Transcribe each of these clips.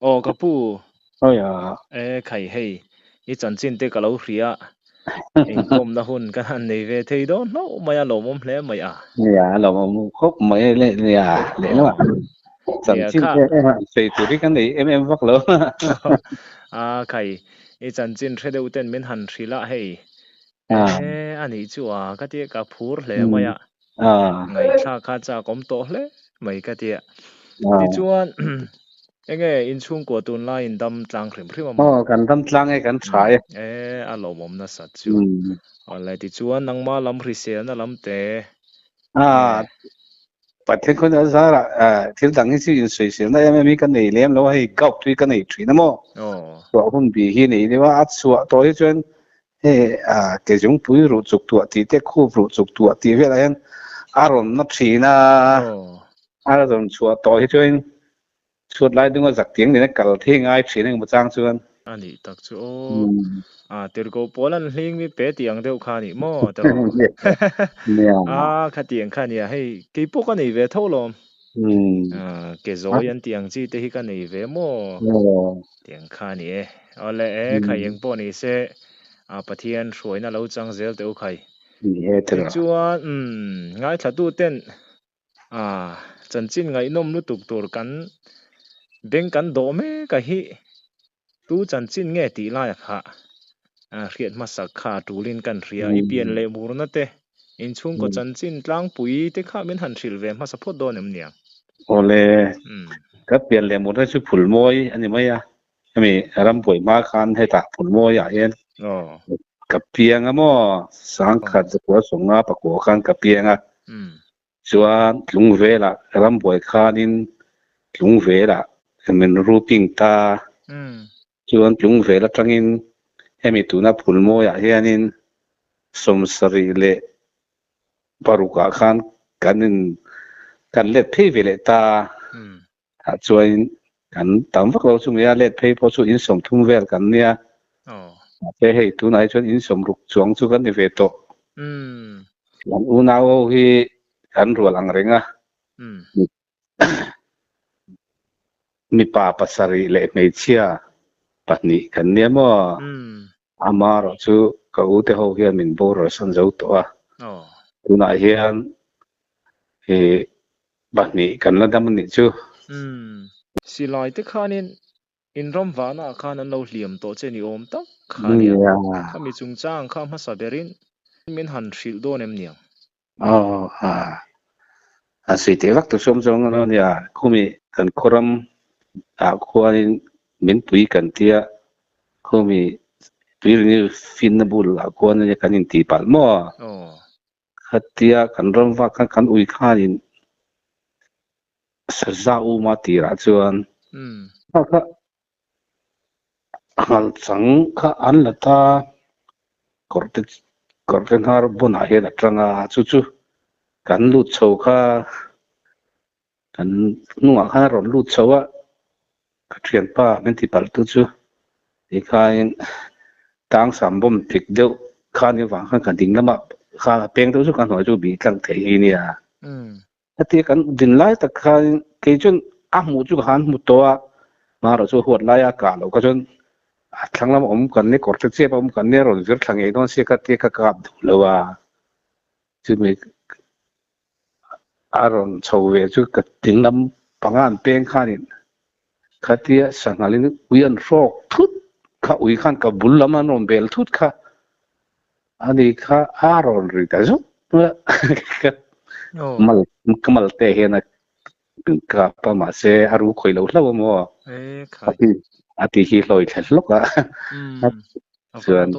Aw ka pu. Awi a. E khai hei i chanchin te ka lo hria inkawmna hun ka han nei ve thei dawn hlauh mai a lawmawm hle mai a. Nia a lawmawm khawp mai e le nia lehlamah chanchin te sawi tur hi ka nei em em vak lo. A khai i chanchin hre deuh ten min han hrilh a hei e a nih chu a ka tia ka phur hle mai a. Ngaihthlak kha chak awm tawh hle mai ka tia. Tichuan enge inchhungkua tunlai in dam tlang hrim hrim a maw? Aw kan dam tlang e kan tha e. E a lawmawm nasat chu. Awle tichuan nangma lam hriselna lam te. A Pathian khawn a zarah thil dang hi chu insawiselna em em hi ka nei lem lo a hei gout hi ka nei thin a maw? Chhuah hun bih hi nei deuh a a chhuah tawh hi chuan Hei ke zungpui ruh chuk tuah tih te khup ruh chuk tuah tih velah hian a rawn na thin a, a rawn chhuah tawh hi chuan chhuat lai dunga zak tiang nena kal thei ngai thin engemaw chang chuan. A nih tak chu aw. A tirhkoh pawl an hling mi pe tih ang deuh kha a nih maw tawh. A khatiang kha a nia hei keipawh ka nei ve tho lawm. Ke zawi an tih ang chi te hi ka nei ve maw? Tiang kha a ni e. Awle e, khai eng pawh ni se, a Pathian hruaina lo chang zel teh u khai. Tichuan, umm, ngaithlatu ten a chanchin ngaihnawm lutuk tur kan beng kan dawh mek a hi tu chanchin nge tih laia kha hriat hmasak kha a tulin kan hria. I pian leh murna te, inchhungkaw chanchin tlangpui te kha min han hrilh ve hmasa phawt dawn em niang? Awle, ka pian leh murna chu Phulmawi a ni mai a, hemi rambuai hma khan hetah Phulmawiah hian ka piang a maw, sangkhat zakua sawnga pakua khan ka piang a, Chuan Tlungvelah rambuai khanin Tlungvelah min ruping ta. Chuan Tlungvel atangin hemi tuna Phulmawiah hianin sawmsarih leh parukah khan kan in kan let phei ve leh ta. Tah chuan kan tam vak lo chu nia let phei pawh chu in sawmthum vel kan nia. Mahse hei tunah hi chuan in sawmruk chuang chu kan ni ve tawh. Kan unau ho hi kan rual ang reng a. Mipa pasarih leh hmeichhia pahnih kan nia maw? Amaherawh chu ka u te ho hian min boral san zo tawh a. Tunah hian ih pahnih kan la dam a nih chu. Umm. Silai te khanin in ram vahna ah khan an lo hliam tawh che ni awm tak kha nia. Khami chungchang kha hmasa berin min han hrilh dawn em niang? Aw a. A sawi teh vak tur chu awm zawng a nia. Khumi kan khawram ah khuanin min pui kan tia khumi tui ringi finna bul ah khuan ania kan intih palh maw? Aw. Khatia kan ram vak khan kan ui khanin saza uma tirah chuan kha kha ngal chang kha an la ta kawrte kawrte hnar bunah hian a tang a chu chu kan lut chho kha kan hnungah khan a rawn lut chho a ka thianpa min ti palh tu chu tikhain tang sam bawm pik deuh khan avang khan ka ding lamah khan a peng deuh chu ka hnuai chu bih tlang thei hi nia. Heti kan din lai tak khan kei chuan a hmuh chu ka han hmu tawh a, hmarawh chu huat laia kah loh kha chuan a thlang lama awm kan nia kawr te chiap a awm kan nia rawn vir thla ngei dawn sia ka tia ka kap duh lo a, chumi a rawn chho ve chu ka ding lam panga an peng khanin khatia sanghalin ui an hrawk thut kha ui khan ka bul lam an rawn bel thut kha Ani kha a rawn ri ta zuk a, ka mal ka mal te hian a kap a mahse a ru khawih lo hlauh a maw? A ti hi hlawi thla hlawk a. Chuan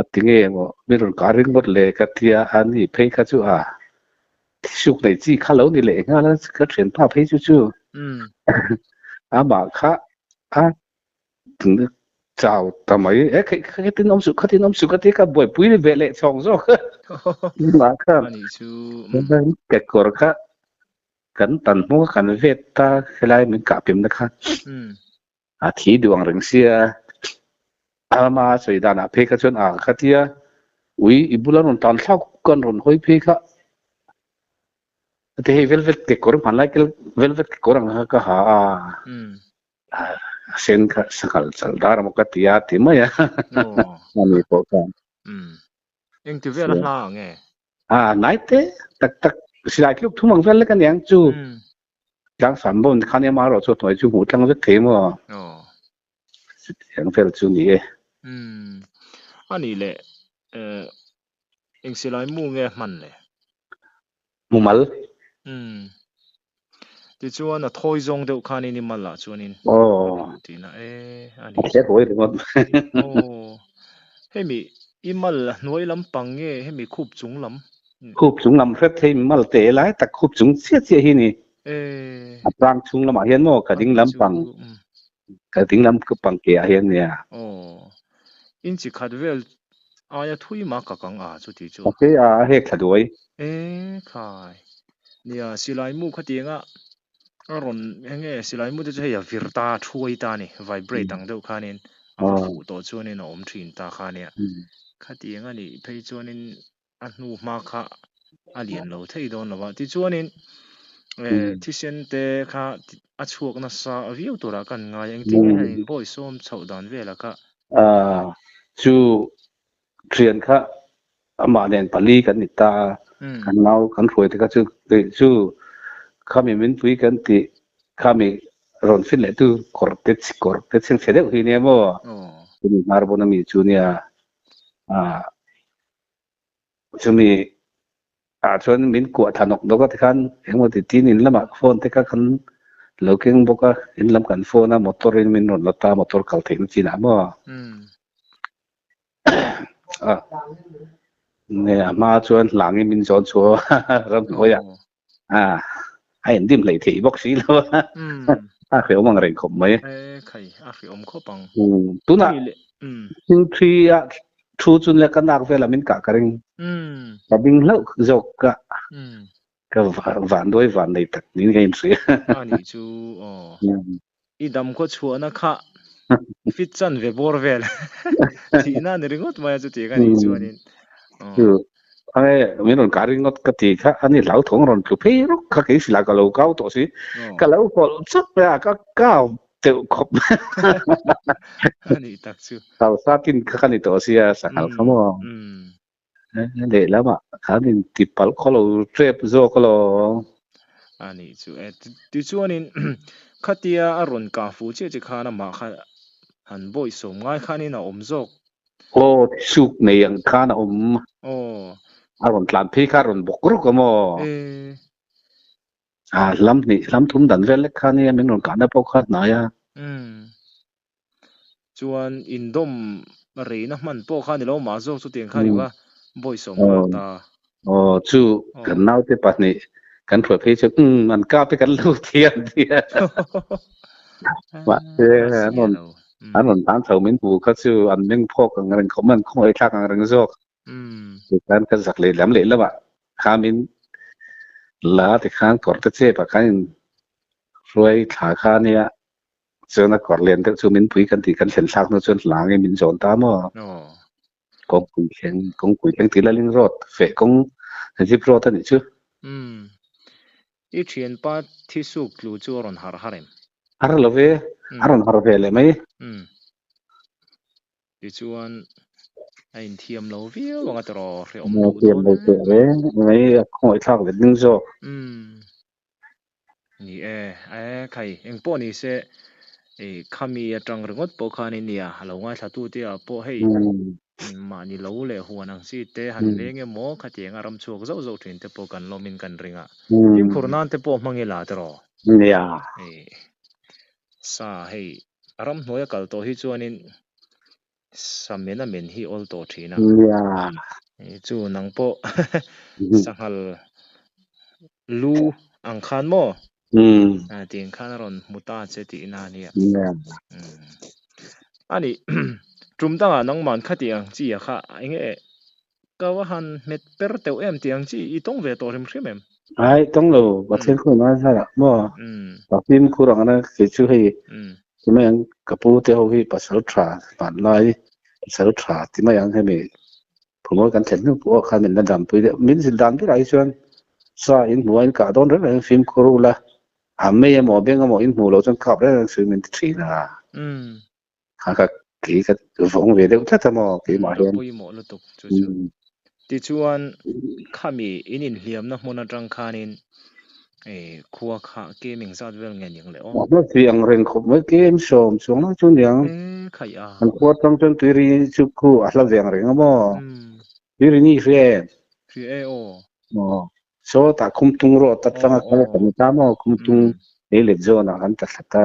a ti nge maw mi rawn kah ring ngawt le ka tia ani phei kha chu a thisuk nei chi kha lo ni leh nghal a ka thianpa phei chu chu amah kha a Chau ta mai e kha khatin awm suh khatin awm suh ka ti ka buaipui ni ve leh chhawng zawk mah kha ani chu kekawr kha kan tan hmung kan vet ta helai min kah pim na kha a thi duh ang reng sia ama sawi danah phei kha chuan a khatia ui i bula rawn tan thlak kan rawn hawi phei kha te hei velvet kekawr hmanlai velvet kekawr ang kha ka ha a. A sen kha sanghal chal dar emaw ka ti a ti mai a. Ani pawh khan. Engti vel a hla ang e? A nai te tak tak silai tluk thum ang vel lek a niang chu. Tlang sam bawn khan ema erawh chu hnuai chu hmuh tlang vek thei maw? Chutiang vel chu ni e. A nih leh eng silai mu nge hman le? Mumal. Tichuan a thawi zawng deuh khanin i mal ah chuanin tihna e a ni. A hle hawi ringawt. Aw. Hemi i mal hnuai lampang nge hemi khup chung lam? Khup chung lam hret hei mal te lai tak khup chung chiah chiah hi ni. A tlang chung lamah hian maw ka ding lampang ka ding lam pang ke ah hian nia. Aw. Inchi khat vel aia thui mah ka kang a chuti chu. Ok a hek thla duai. E khai. Nia silai mu khatianga a rawn enge silai mu te chu hei a vir ta thuai ta a ni vibrate ang deuh khanin a va fuh tawh chuanin a awm thin ta kha nia. Khatiang a nih phei chuanin a hnu hma kha a lian lo thei dawn lo va. Tichuanin thisen te kha a chhuak nasa viau turah kan ngai a, engtin nge han inbawi sawm chhoh dan velah kha? Chu thian kha amah nen pali kan ni ta a, kan nau kan hruai te kha chu chu khami min pui kan tih khami rawn fit leh tu kawr te kawr te chhengchhe deuh hi nia maw? Chumi hnar bawna mi chu nia. Chumi ah chuan min kuah thla nawk nawk a tikhan engemaw ti tin in lamah phone te kha kan lo keng bawk a, in lam kan phone a motor in min rawn la ta motor kal theihna chinah maw a nge a hma chuan hlangin min zawn chhuah a ramhnuaiah a a indim hleih theih bawk si lo a a hreawm ang reng khawp mai. E khai a hreawm khawp ang. Tunah thingthi a thu chun leh ka nak velah min kah ka ring. Ka ding hlauh zawk ka ka van duai van nei tak niin ka inhria. A nih chu aw. I dam khaw chhuahna kha fit chan ve bawr vel thihna a ni ringawt mai a chuti ka nih chuanin. Chu ange min rawn kah ringawt ka ti kha ani hlauthawng rawn tlu phei rawk kha kei sila ka lo kau tawh si ka lo hawlh chawp mai a ka kau teuh khawp a nih tak chu. Hausa tin kha ka ni tawh sia sanghal kha maw. Lehlamah khan in ti palh khaw lo tep zawk alawm. A nih chu e. Tichuanin khatia a rawn kah fuh chiah chiah khan amah kha han bawih sawm ngai khanin a awm zawk. Aw suk nei ang khan a awm. Aw. A rawn tlan phei kha a rawn bawk ruk a maw? E. A hlam hnih hlam thum dan vel lek kha nia min rawn kahna pawh kha a hnai a. Umm. Chuan indawm reina hman pawh kha ni lo mah zawk chutiang kha ni va bawisawm nghal ta. Aw chu kan naute pahnih kan hruai phei chu umm an kap hi kan lo thiam tia. Mahse an rawn an rawn tan chho min hmu kha chu an meng phawk ang reng khawp mai an khawngaih thlak ang reng zawk. Tikhan ka zak lehlam lehlamah khamin la tikhan kawr te chepah khan in hruai thla kha nia. Chuan a kawr lian deuh chu min pui kan tih kan thlen thlak hnu chuan hlangin min zawn ta maw? Kawngpui thleng, kawngpui thleng tih lalin road, feh kawng, zip road a nih chu. Umm. I thianpa thi suk tlu chu a rawn harh har em? Har lo ve, a rawn harh ve leh mai. Umm. Tichuan a inthiam lo viau ang a tiraw hrehawm duh dawn em? Thiam lo teh reng mai, a khawngaihthlak leh ding zawk. Umm. Ni e, e khai engpawh ni se i khami atang ringawt pawh khan i nia a lo ngaithla tu te ah pawh hei mahni lo leh huan ang chi te han veng emaw khatiang a ram chhuak zauh zauh thin te pawh kan lawm in kan ring a fimkhur nan te pawh hmang ila tiraw Nia. I sa hei a ramhnuai a kal tawh hi chuanin sa men a men hi awl tawh thin a. Nia. Chu nang pawh sanghal lu ang khan maw? Tiang khan a rawn hmu ta che tih na ania. Nia. Ani tum dangah nangman khati ang chi a kha enge ka va han hmet per teuh em tih ang chi i tawng ve tawh hrim hrim em? Ai tawng lo Pathian khur ngai zar ah maw? Ka fimkhur ang a kei chu hei ti mai ang ka pu te ho hi pasal tha hmanlai pasal tha ti mai ang hemi phumawi kan thlen hnu pawh khan min la dampui deuh min zil dan berah hi chuan sa in hmuh a in kah dawn reng reng fimkhur ula. A mei emaw beng emaw in hmuh loh chuan kap reng reng suh min ti thin a. Kha kha kei ka vawng ve deuh tlat a maw keimah hian. A pawimawh lutuk chu chu. Tichuan khami in inhliamna hmun atang khanin khua kha kem engzat vel nge ning leh aw? A hmasi ang reng khawp mai kem sawm chuang lai chu niang. E khaih a. An khua atang chuan tuiri chu khu a hla ve ang reng a maw? Tuiri ni hria em? Hria e aw. Aw. Sawtah Khumtung rawt atanga kal kan ni ta maw? Khumtung lei let zawnah kan ta thla ta.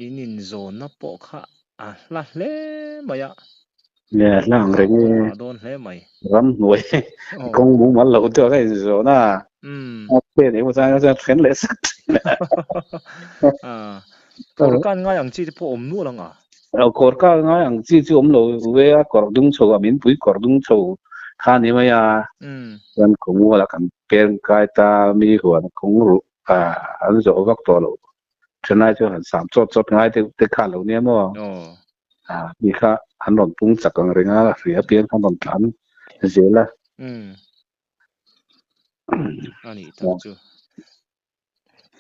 In inzawnna pawh kha a hla hle mai a. Nia, hla ang reng e. A dawn hle mai. Ramhnuai kawng mumal lo deuh a inzawn a. A pen emaw chang chuan a then leh sak thin a. Kawr kan ngai ang chi te pawh awm nual ang a. Kawr kan ngai ang chi chu awm lo ve a, kawr dung chho a, min pui kawr dung chho kha ni mai a. Chuan kawngmual ah kan peng kai ta, mi huan kawng ruh an zawh vak tawh loh. Thenai chu han sam chawt chawt ngai deuh te kha lo nia maw? Mi kha an rawn pung chak ang reng a, hria piang kha an rawn tlan zel a. A nih tak chu.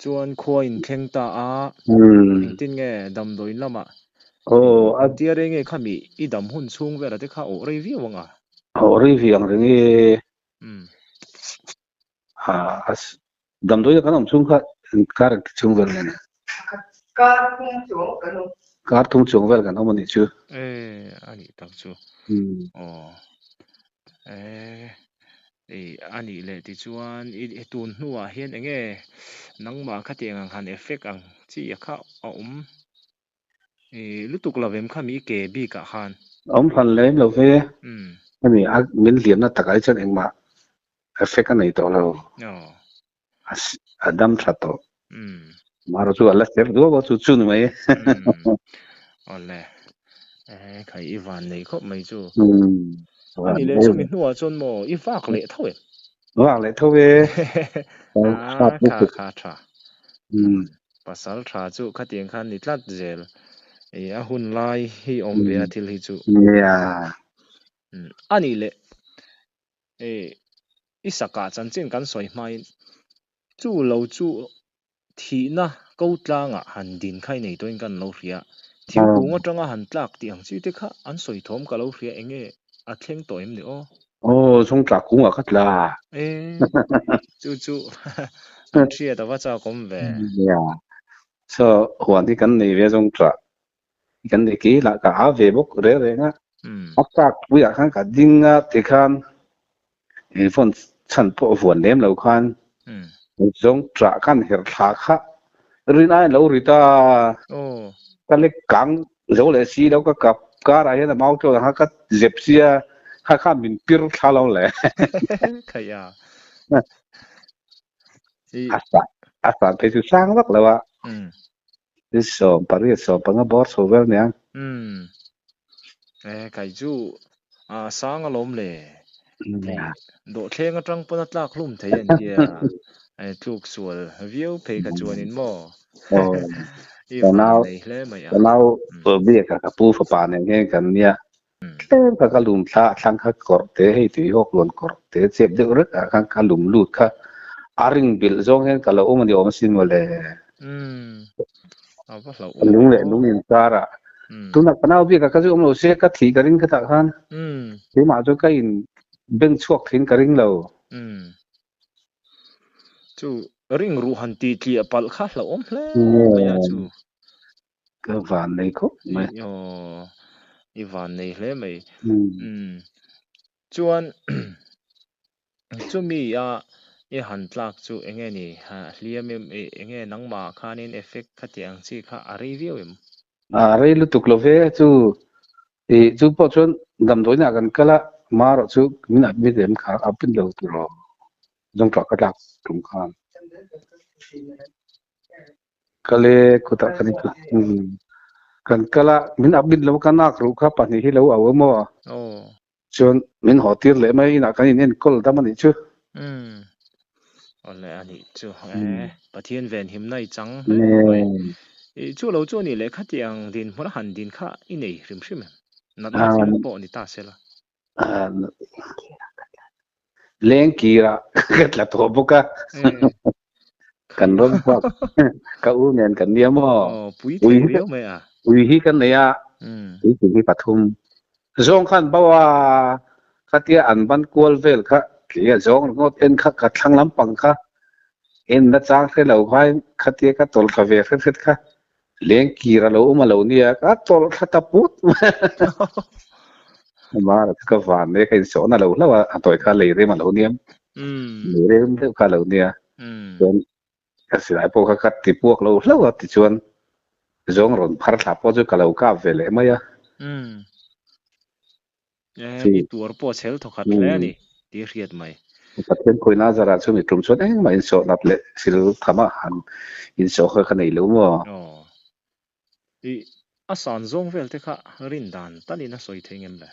Chuan khua in thleng ta a, engtin nge damdawiin lamah engtia rei nge kha mi i dam hun chhung velah te kha awh rei viau ang a? Awh rei viau ang reng e. Damdawiin kan awm chhung kha kar engti chhung vel nge ni? Kar thum chuang kan awm. Kar thum chuang vel kan awm a nih chu. E a nih tak chu. Aw. E ei a nih leh tichuan i tun hnuah hian eng nge nangmah khatiang ang han effect ang chi a kha a awm i lutuk lo em kha mi i ke bikah khan? Awm hran lem lo ve. Hemi a min hliamna takah hi chuan engmah effect a nei tawh lo. A dam tha tawh. Amaherawh chu a la ser duau a chu chu ni mai. Awle. Khai i van nei khawp mai chu. Ani leh chumi hnuah chuan maw i vak leh tho em? Vak leh tho e. A kha kha tha. Pasal tha chu khatiang khan ni tlat zel. A hun lai hi awm ve a thil hi chu. Nia. Ani leh i sakah chanchin kan sawi hmain chu lo chu thihna ko tlangah han din kha i nei tawhin kan lo hria. Thingkung atanga han tlak tih ang chi te kha an sawi thawm ka lo hria eng nge a thleng tawh em ni aw? Aw, chhung tlak kungah ka tla. E, chu chu an hriat a va chak awm ve. Nia, so huan hi kan nei ve zawng tah kan nei kei lah ka a ve bawk reng reng a. A tlak puiah khan ka ding a tikhan He phone chhan pawh vuan lem lo khan zawng ṭah khan herh thla kha rin aiin lo ri ta. Ka lek kang zo leh si lo ka kap karah hian a mau tlawn ang kha ka zep sia kha kha min pir thla lo le. A san a san phei chu sang vak lo a. 18 15 bawr chho vel nia. Umm. E kai chu a sang alawm le. Hei dawhthleng atang pawn a tlak hlum thei an tia. E tluk sual viau phei kha chuanin maw. I van nei hle mai a. Ka nau biak a ka pu fapa nen hian kan nia. Tlem kha ka lum thla a thlang kha kawrh te hei tui hawk luan kawrh te chep deuh rek ah khan ka lum lut kha a ring bilh zawng hian ka lo awm a ni awm asin mawle. Lung leh lung inkar ah tunah ka nau biak ah ka zu awm lo se ka thih ka ring khatah khan keimah chu ka in beng chhuak thin ka ring lo. Chu ring ruh han tih tliah palh kha hlauhawm hle mai a chu. Ka van nei khawp mai. Aw, i van nei hle mai. Umm. Chuan chumi a i han tlak chu enge ni hliam em enge nangmah khanin effect khati ang chi kha a rei viau em? A rei lutuk lo ve chu i chu pawh chuan damdawiin ah kan kal a marawh chu min admit em kha a pin lo tur aw zawngṭah ka tlak tum khan. Kal e khutah kan kan kal a min admit lo ka nak ruh kha pahnih hi lo au emaw chuan min haw tir leh mai inah kan in enkawl dam a nih chu. Umm awle a nih chu e Pathian ven himna i chang hle mai i chu lo chu a nih leh khatiang dinhmun a han din kha i nei hrim hrim em natna thil pawh ni ta sela. Lengkirah ka tla tawh bawk a. Kan ram vak ka u nen kan nia maw? Aw, pui thei riau mai a. Ui hi kan nei a, ui thing hi pathum. Zawng khan bo a, khatia an ban kual vel kha kei a zawng ringawt en kha ka thlang lampang kha en na chang hre lo khain khatia ka tawlh thla ve hret hret kha leng kir a lo awm a lo nia ka tawlh thla ta put mai a. Mara chu ka van e ka insawhna lo hlauh a, a tawi kha lei rem a lo nia, lei rem deuh kha a lo nia. Chuan ka silai pawh kha ka ti puak lo hlauh a tichuan zawng rawn phar thla pawh chu ka lo kap ve leh mai a. I tuar pawh chhel thawkhat hle a ni tih a hriat mai. Pathian khawi Nazarah chu mi tum chuan engmah insawh nat leh sil tham a han insawh kha ka nei lo maw? Aw. I a san zawng vel te kha rin dan talin a sawi thei ngem le?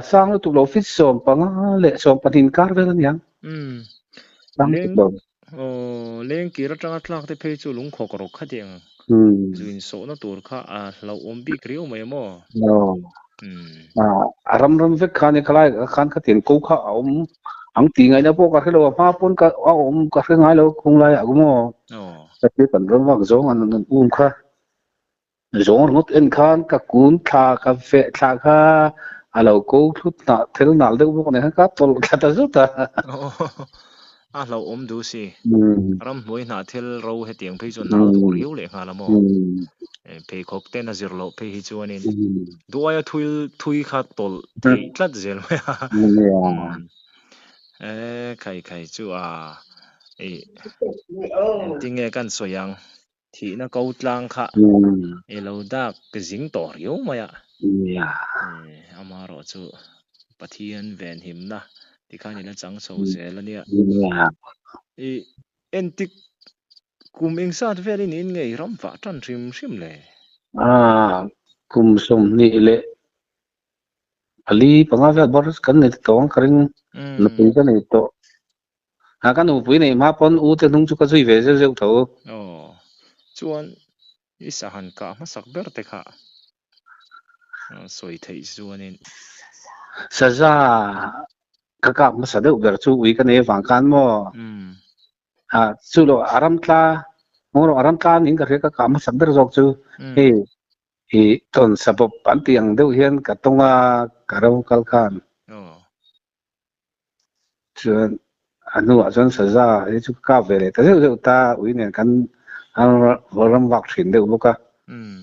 Sang lutuk lo fit 15 leh 12 inkar vel a niang. Umm. Sang lutuk lo. Aw, lengkir atanga tlak te phei chu lungkhawk rawk kha tih ang. Zu insawhna tur kha a hlauhawm bik riau mai a maw? Aw. A ram ram vek khan khalai khan khatiang ko kha a awm ang tih ngaihna pawh ka hre lo a, hma pawn ka a awm ka hre ngai lo khung lai ah maw? Aw. Khatia kan ram vak zawng an an um kha. Zawng ringawt en khan ka kun thla ka feh thla kha a lo ko thlut hnah thil nal deuh bawk nen khan ka tawlh thla ta zut a. A hlauhawm duh si. Ramhnuai hnah thil ro hetiang phei chuan nal duh riau leh nghal a maw? Pheikhawk ten a zir loh phei hi chuanin duaia thui thui kha tawlh theih tlat zel mai a. E khai khai chu a engtinge kan sawi ang? Thihna ko tlang kha i lo dak zing tawh riau mai a. Amaherawh chu Pathian venhimna tikhan i la chang chho zel a nia. I entik kum engzat velin in ngei ram vah tan hrim hrim le? Kum 24 vel bawr kan nei tawh ang ka ring. Nupui ka nei tawh. A ka nupui neih hma pawn u te hnung chu ka zui ve zeuh zeuh tho. Aw, chuan i sahan kah hmasak ber te kha sawi theih chuanin. Saza ka kap hmasa deuh ber chu ui ka nei avang khan maw? A chu lo a ram tla maw a ram tla niin ka hria ka kah hmasak ber zawk chu hei i tawn sabawp an tih ang deuh hian ka tawng a ka ro kal khan. Aw. Chuan a hnuah chuan saza hi chu ka kap ve leh ta zeuh zeuh ta, ui nen kan ram vak thin deuh bawk a. Umm.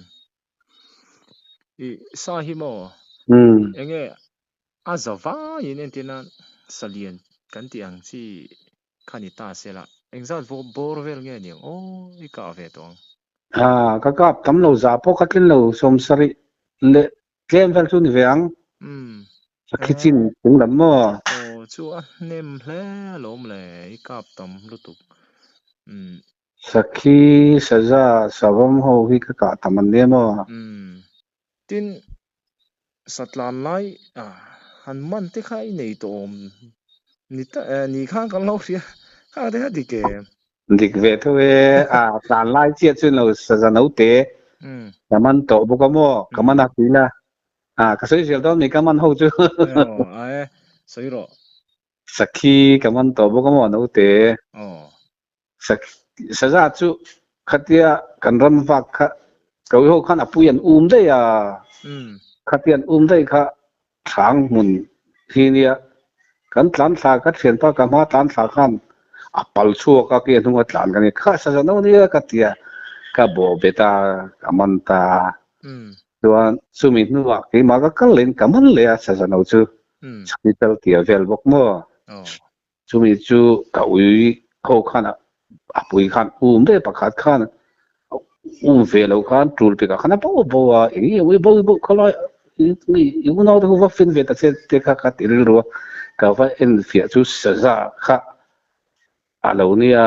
I sa hi maw? Enge a za vaiin entir nan salian kan tih ang chi kha ni ta se la, engzat bawr vel nge niang aw i kah ve tawh ang? Haa, ka kap tam lo za pawh ka tlin lo 70 leh Tlem vel chu ni ve ang. Umm. A khi chin chung lam maw? Aw chu a hnem hle alawm le, i kap tam lutuk. Umm. Sakhi, saza, savawm ho hi ka kah tam an nia maw? Umm. Tin, satlan lai han man te kha i nei tawh awm ni ta ni khan kan lo hria khang te kha dik em? Dik ve tho e, a tlan lai chiah chu lo saza note ka man tawh bawk a maw, ka man a tui la, a ka sawi zel dawn mai ka man ho chu. Aw a e, sawi rawh. Sakhi ka man tawh bawk a maw note. Aw. Saza chu khatia kan ram vak kha ka ui ho khan a pui an um daih a, khatia an um daih kha Thlang hmun hi nia kan tlan thla ka thianpa ka hma tlan thla khan a pal chhuak a ke hnung a tlan ka ni kha sa zan nia ka tia ka bawh bet a ka man ta chuan chumi hnuah keimah ka kal leh in ka man leh a sa zan ho chu chhital tia vel bawk maw chumi chu ka ui ho khan a pui khan um daih pakhat khan um ve lo khan tul pekah khan a bo bo a eng nge ui bo bo khawlai i unau te ho va fin ve ta che te kha ka ti rilru a ka va en fiah chu saza kha a lo nia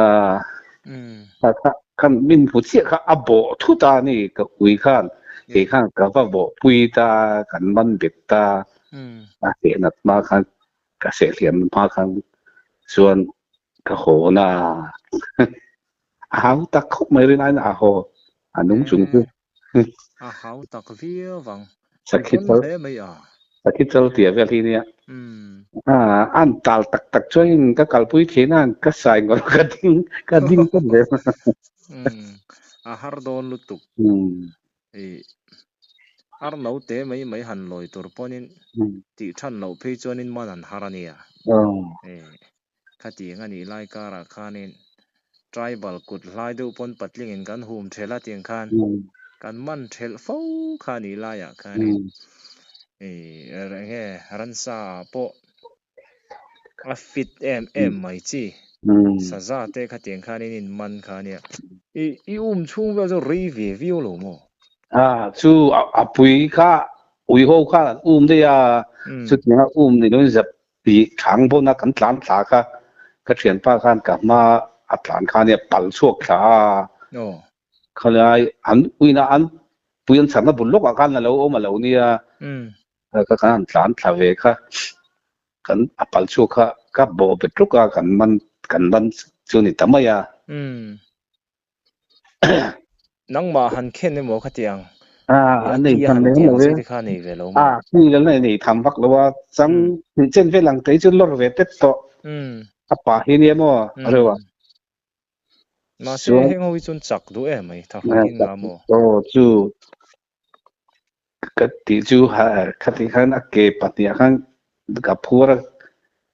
kha kha khan min hmu chiah kha a bawh thut a ni ka ui khan kei khan ka va bawh pui ta kan man bet ta a seh nat hma khan ka seh hliam hma khan chuan ka haw na a hau tak khawp mai rin aiin a haw a nung chung chu. A hau tak viau vang. Sakhi chal hle mai a. Sakhi chal tia vel hi nia. Umm. A an tal tak tak chuan ka kalpui thin a, ka sai ngawr ka ding ka ding tawp ve. Umm a har dawn lutuk. I ar no te mai mai han lawi tur pawnin tih than loh phei chuanin man an har a nia. E khatiang a nih lai karah khanin tribal kut hlai deuh pawn patlingin kan hum thelh a tiang khan kan man thelh fo kha a nih laiah khanin i enge ransa ah pawh a fit em em mai chi saza te khatiang khanin in man kha a nia. I i um chhung vel chu rei ve viau lo maw? A chu a pui kha ui ho kha an um daih a, chutianga um ni loin zep Tih thang bona kan tlan thla kha ka thianpa khan ka hma a tlan kha nia pal chhuak thla a. Khalai an uina an pui an chharna bul lawkah khan a lo awm a lo nia. Ka kan han tlan thla ve kha kan a pal chhuak kha ka bawh bet tluk a kan man kan man chu ni ta mai a. Nangmah han khen emaw khatiang a nei tham lem lo e kha nei ve lo a khi la nei nei tham vak lo a chang ni chen vel ang tei chu lor ve tet tawh a pa hi nia maw rewa mahse heng ho hi chuan chak duh em mai tha in nga maw aw chu ka ti chu ha khati khan a ke pahnih ah khan ka phur a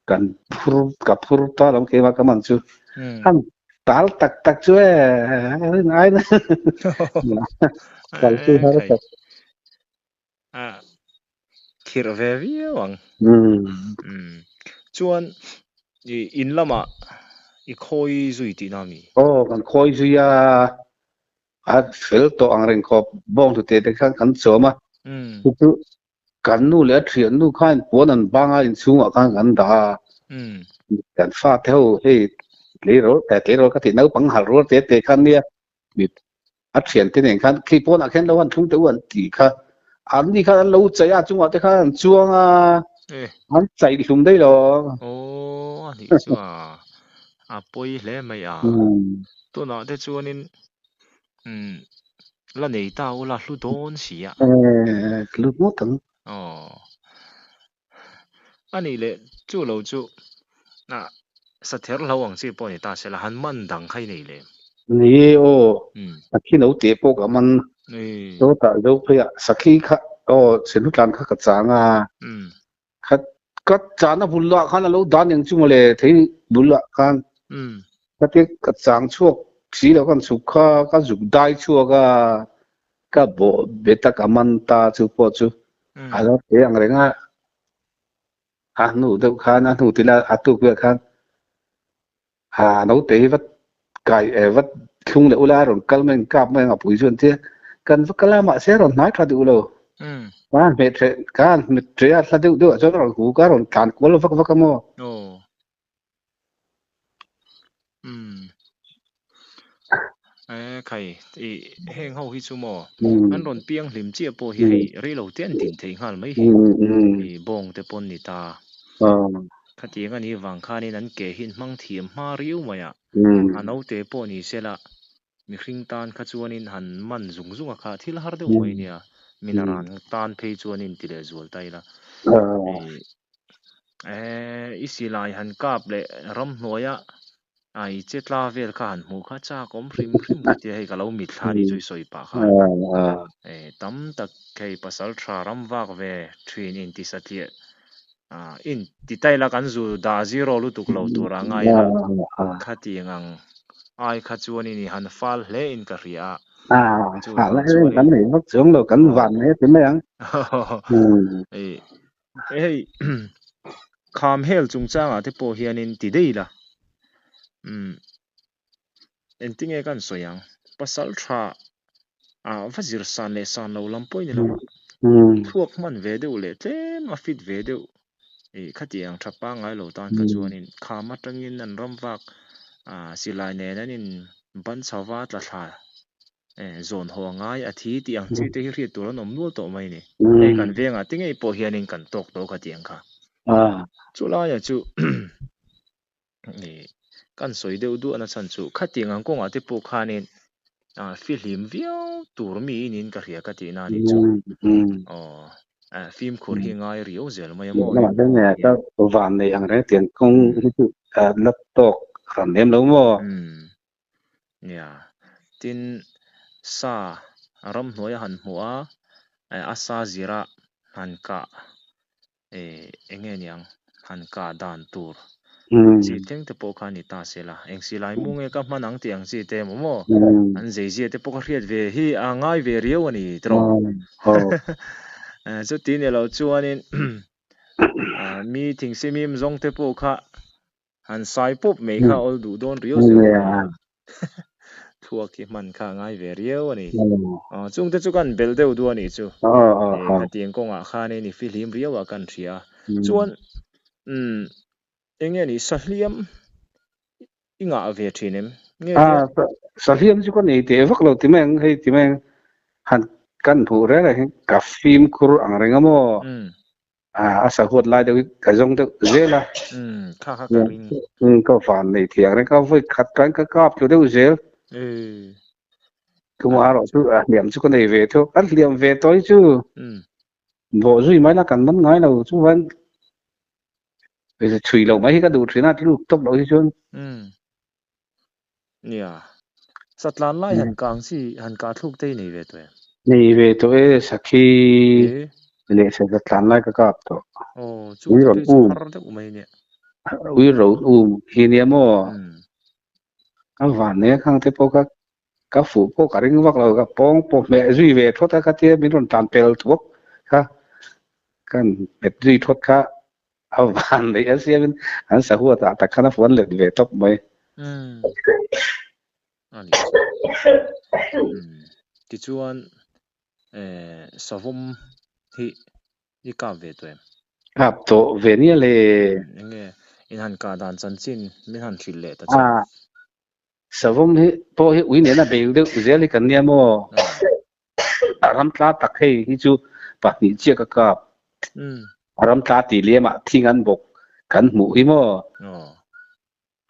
kan phur ka phur ta lo keimah ka man chu an tal tak tak chu e rin ai na kal chu har tak a khirh ve viau ang chuan i in lamah i khawi zui tihna a mi aw kan khawi zui a A fel tawh ang reng khawp bawng tute te khan kan chawm a, chu chu kan nu leh a thian nu khan puan an bang a inchhungah khan kan dah a, kan fate ho hei tleirawl eh tleirawl ka tih naupang harh rual te te khan nia mi a thian te nen khan khi pawnah khian lo han thlung teh u an tih kha an ni khan an lo chei a chungah te khan an chuang a an chaih hlum daih lo. Aw a nih chu a a pawi hle mai a tunah te chuanin Umm la nei ta ula hlu dawn si a. Eh hlu ngawt ang. Aw a nih leh chu lo chu ah sather hlo ang chi pawh ni ta se la han man dang kha i nei lem. Ni e aw sakhi no te pawh ka man sawtah zo phei ah sakhi kha aw senhu tlan kha ka chang a kha ka chana bul ah khan a lo dan eng chu mawle thei bul ah khan ka ti ka chang chhuak si lo kan chhuk kha ka zuk dai chhuak a ka bawh bet a ka man ta chu pawh chu a lo te ang reng a a hnu deuh khan a hnu tila a tuk vel khan ha naute hi vat kai eh vat thlung leh ula rawn kal mai kap mai ang a pui chuan tia kan va kal a mahse a rawn hnai tha duh lo ka han hmeh threh ka han hmet threh a hla deuh deuh ah chuan a rawn hu ka rawn tlan kual vak vak a maw. E khai i heng ho hi chu maw an rawn piang hlim chiah pawh hi hei rei lo te an din thei nghal mai hi i bawng te pawn ni ta. Khatiang a nih vang khanin an ke hi an hmang thiam hma riau mai a, a naute pawh ni se la mihring tan kha chuanin han man zung zung a kha thil har deuh mai nia, min a ran tan phei chuanin ti leh zual ta ila. I silai han kap leh ramhnuaia a i che tla vel kha han hmuh kha chak awm hrim hrim ka tia hei ka lo mitthla ni chu i sawi pah khan tam tak hei pasal tha ram vak ve thin inti satliah in ti ta ila kan zu dah zero lutuk lo tur a ngai ila khatiang ang ai kha chuanin i han fal hle in ka hria a chu vang chuanin kan nei vak chuang lo kan van mai a ti mai ang hei kham hel chungchangah te pawh hianin ti daih ila umm engtinge kan sawi ang pasal tha ah va zir san leh san lo lam pawh i ni lo a thluak hman ve deuh leh tlem a fit ve deuh ih khatiang tha pangngai lo tan kha chuanin kham atangin an ram vak ah silai nen an in ban chho va tla thla Zawn haw a ngai a thi tih ang chi te hi hriat tur an awm nual tawh mai a ni. Hei kan vengah te ngei pawh hianin kan tawk tawh kha tih ang kha. Chu laia chu kan sawi deuh duah na chhan chu khatiang ang kawngah te pawh khanin fihlim viau tur mi inin ka hria ka tihna a nih chu. Aw. Fimkhur hi ngai riau zel mai a maw? Lamah hian nge ka van nei ang reng tiang kawng hi chu la tawk hran lem lo maw? Umm. Nia. Tin, sa ramhnuai a han hmuh a, a sa zira han kah eng nge niang han kah dan tur chi thleng te pawh kha a ni ta se la, eng silai mu nge ka hman ang tih ang chi te emaw maw an zeizia te pawh ka hriat ve hi a ngai ve riau a ni tawh. Chuti ni lo chuanin mi thingsimim zawng te pawh kha Han sai pawp mai kha awl duh dawn riau zel mai a. Thluak hi hman kha a ngai ve riau a ni. Chungte chu kan belh deuh duh a nih chu. Khatiang kawngah khanin i fihlim riau a kan hria a. Chuan umm eng nge ni sahliam i ngah ve thin em? Nge nia? Sahliam chu ka nei teh vak lo ti mai ang hei ti mai ang han kan hmuh reng reng hi ka fimkhur ang reng a maw? A sahuat lai deuh hi ka zawng deuh zel a. Umm kha kha ka ring. Umm ka van nei thiang reng ka vawi khat kan ka kap tlu deuh zel. Ee. Tum a rawh chu a hliam chu ka nei ve theuh. Kan hliam ve tawh hi chu. Umm. Bawh zui mai la kan man ngai lo chuan chhui loh mai hi ka duh thin a tluk tawp loh hi chuan. Umm. Nia. Satlan lai han kang chi han kah thluk te i nei ve tawh em? Nei ve tawh e, sakhi leh satlan lai ka kap tawh. Aw, chu te chu har deuh mai nia. Ui rawn um hi nia maw? Ka van nei a khang te pawh kha ka fuh pawh ka ring vak lo, ka pawng pawh hmeh zui ve thawt a kha tia min rawn tan pel thuak kha kan hmet zui thawt kha. A van neih a siamin an sahuat ah tak khan a fuan let ve tawp mai. Umm. A ni. Umm. Tichuan eh savawm hi i kap ve tawh em? Kap tawh ve nia le. Eng nge in han kah dan chanchin min han hrilh leh ta che. Ah. Savawm hi pawh hi ui nena bel deuh zel hi kan nia maw? A ram tla tak hei hi chu pahnih chiah ka kap. A ram tla tih lem ah thing an bawk kan hmuh hi maw?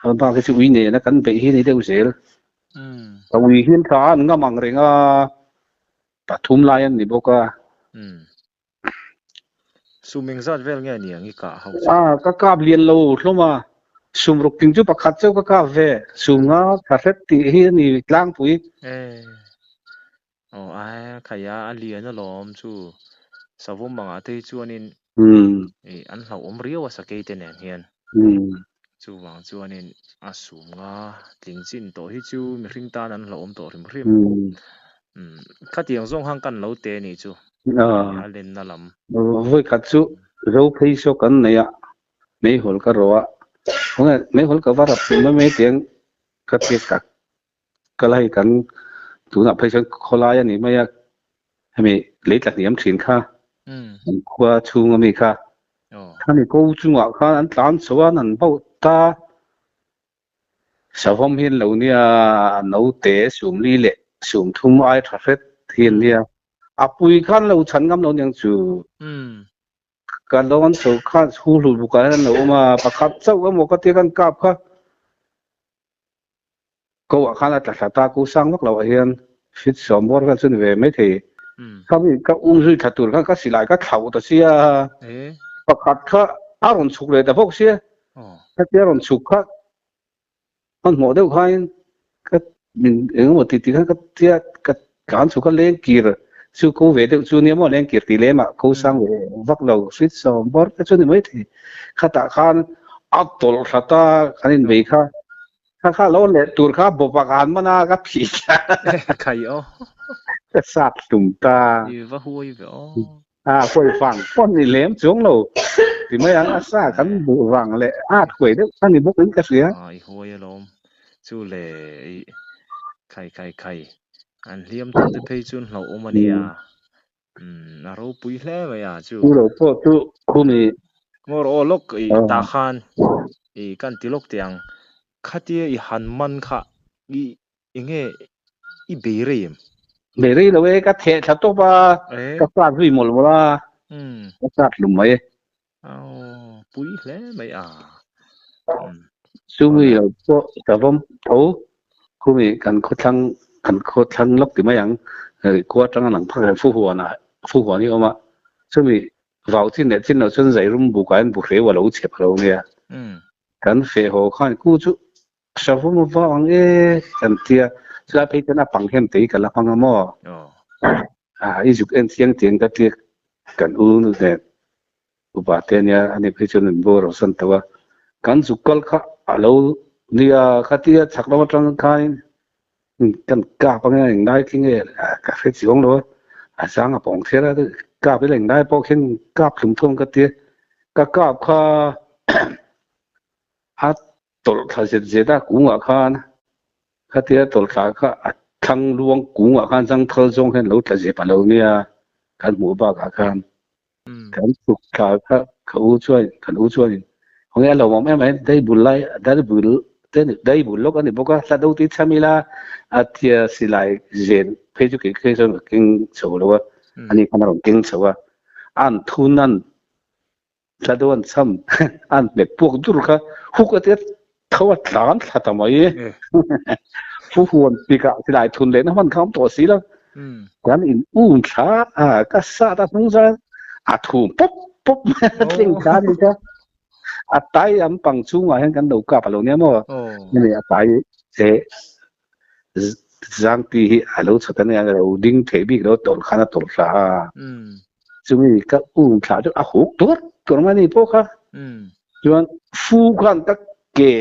A bak hi chu ui nena kan beih hi ni deuh zel. Ka ui hian thla an ngam ang reng a, pathum lai an ni bawk a. Sum engzat vel nge niang i kah ho chu? Ah, ka kap lian lo hlawm a. Sum ruk ting chu pakhat chauh ka kap ve. Sum nga tha hret tih hi a ni tlangpui. Eh. Aw ai, khaia a lian alawm chu. Savawm angah te hi chuanin ih an hlauhawm riau a sakei te nen hian. Chuvang chuanin a sum nga tling chin tawh hi chu mihring tan an hlauhawm tawh hrim hrim. Umm khatiang zawng khan kan lo te nih chu a lenna lam. Vawi khat chu zo phei saw kan nei a, meihawl ka rawh a, khawnge meihawl ka va rap mai mai tiang ka ti tak ka la hei kan tunah phei chuan khawlai a ni mai a, hemi lei tla hniam thin kha an khua chhung ami kha khami ko chungah khan an tlan chho a an han bauh ta. Savawm hi an lo nia, naute sumli leh sumthum ai tha hret hi an nia. A pui khan lo chhan ngam lo niang chu. Ka lo an chho khan chhu hlut bukah hian an lo awm a, pakhat chauh emaw ka tia kan kap kha ko ah khan a tla thla ta, ko sang vak loh ah hian fit sawm bawr vel chu ni ve maithei. Khami ka um zui thla tur khan ka silai ka thlauh ta sia, pakhat kha a rawn chhuk leh ta bawk sia. Hetia rawn chhuk kha hmanhmawh deuh khain ka min engemaw ti ti khan ka tia ka tlan chhuk a leng kir chu ko ve deuh chu nia maw leng kir tih lemah ko sang ve vak lo hrit sawm bawr te chu ni mai thei khatah khan a tawlh hrat a kan inbei kha kha kha lo let tur kha bawpa ka han man a ka phih ta khai aw ka sat hlum ta i va huai ve aw A huai vang pawh ni lem chuang lo ti mai ang a sa kan hmuh vang leh at huai deuh a ni bawk in ka hria. A i huai alawm chu le i khai khai khai an hliam tawh te phei chuan hlauhawm a nia umm a ropui hle mai a chu. Chu lo pawh chu khumi. Ngawr aw lawk i tah khan i kan ti lawk teh ang khatia i han man kha i Enge i bei rei em? Bei rei lo e, ka theh thla tawp a, ka sat zui mawlh mawlh a, ka sat hlum mai e. Aw, pui hle mai a. Chumi lo pawh ka vawm tho, khumi kan khawthlang, kan khawthlang lawk ti mai ang, khua atanga lang phak hian Fuhuan ah, Fuhuan hi a awm a. Chumi vau chin leh chin loh chuan zairum bukah hian buhreu a lo chep lo nia. Kan feh haw khan ku chu savawm a va ang e kan tia. Chulai phei chuan a pang hian tei ka la hmang a maw? I zuk en chiang chiang ka tia kan u nen upa te ania ani phei chuan min bawr haw san tawh a. Kan zuk kal kha a lo nia khatia chhak lam atang khain Kan kap anga englai khi nge ka hre chiang lo a, a zang a pawng thler a, kap ila englai pawh khian kap hlum thawm ka tia, ka kap kha a tawlh thla zet zet a kungah khan khatia tawlh thla kha a thlang luang kungah khan zang thal zawng hian lo tla zep a lo nia kan hmuh bakah khan kan chhuk thla kha ka u chuan kan u chuanin khawnge a lawmawm em mai dai bul lai dai bul te ni dai bul lawk a ni bawk a hla do tih cham ila a tia silai zen phei chu kei phei chuan ka keng chho lo a ani khan a rawn keng chho a an thun an hla do an cham an hmet puak dur kha huk a tia tho a tlan thla ta mai fu huan tikah silai thun leh na hman kha awm tawh si lo kan in um thla a ka sat a hnung zan a thum pawp pawp tling thla ni ka a tai am pang chungah hian kan lo kap alo nia maw ni a tai che zangti hi alo chhat ania lo ding thei bik lo tawlh khan a tawlh thla a chumi ka um thla chu a huk tur tur mai ni pawh kha chuan fu khan ka ke